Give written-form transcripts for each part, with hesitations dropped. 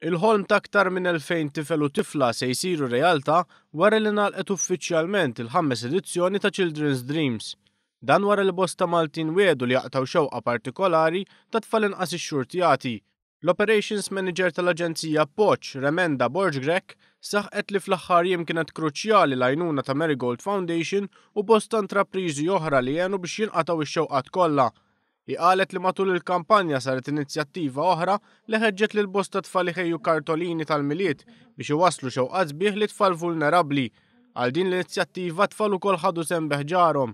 Il-ħolm ta' aktar minn 2,000 tifel u tifla se jsiru realtà wara li ngħalqet uffiċjalment il-ħames edizzjoni ta' Children's Dreams. Dan wara li bosta Maltin wiegħdu li jaqtgħu xewqa partikolari ta' tfal inqas ixxurtjati. L-Operations Manager tal-Aġenzija Appoġġ, Remenda Borg Grech, saħqet li fl-aħħar jiem kienet kruċjali l-għajnuna ta' Marigold Foundation u bosta intrapriżi oħra li għenu biex jinqatgħu x-xewqat kollha. Hi qalet li matul il-kampanja saret inizjattiva oħra li ħeġġet lil bosta tfal iħejju kartolini tal-Milied biex iwasslu xewqat sbieħ li tfal vulnerabbli. Għal din l-inizjattiva tfal ukoll ħadu sehem bi ħġarhom.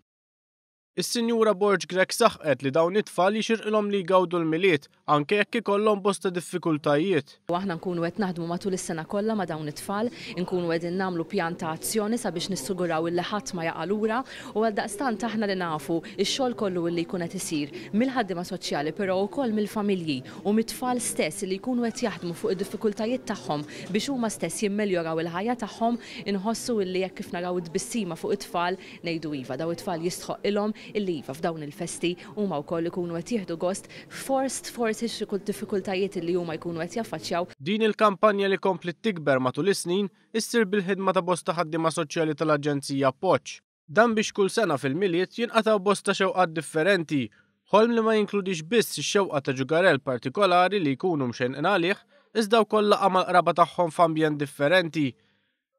Is-Sinjura Borg Grech saħqet li dawn it-tfal jixirqilhom li jgawdu l-Milied anke jekk ikollhom bosta diffikultajiet. U aħna nkunu qed naħdmu matul is-sena kollha ma' dawn it-tfal, inkunu qegħdin nagħmlu pjan ta' azzjoni sabiex nissiguraw illi ħadd ma jaqa' lura u għaldaqstant aħna li nafu x-xogħol kollu illi jkun qed isir mill-ħaddiema soċjali però wkoll mill-familji u mit-tfal stess illi jkunu qed jaħdmu fuq id-diffikultajiet tagħhom biex huma stess jimmeljoraw il-ħajja tagħhom, inħossu illi hekk kif naraw it-tbissima fuq it-tfal ngħidu iva, dawn it-tfal jistħoqqilhom illi iva f'dawn il-festi huma wkoll ikunu qed jieħdu gost fost forsi xi diffikultajiet illi huma jkunu qed jaffaċċjaw. Din il-kampanja li kompliet tikber matul is-snin issir bil-ħidma ta' bosta ħaddiema soċjali tal-Aġenzija Appoġġ. Dan biex kull sena fil-Milied jinqatgħu bosta xewqat differenti, ħolm li ma jinkludix biss ix-xewqa ta' ġugarell partikolari li jkunu mxennqin għalih, iżda wkoll laqgħa mal-qraba tagħhom f'ambjent differenti.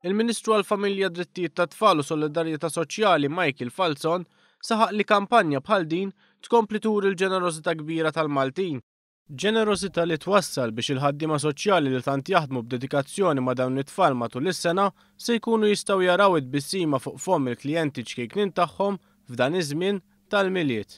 Il-Ministru għall-Familja, Drittijiet tat-Tfal u Solidarjetà Soċjali Michael Falzon saħaq li kampanja bħal din tkompli turi l-ġenerożità kbira tal-Maltin. Ġenerożità li twassal biex il-ħaddiema soċjali li tant jaħdmu b'dedikazzjoni ma' dawn it-tfal matul is-sena se jkunu jistgħu jaraw it-tbissima fuq fomm il-klijenti ċkejknin tagħhom f'dan iż-żmien tal-Milied.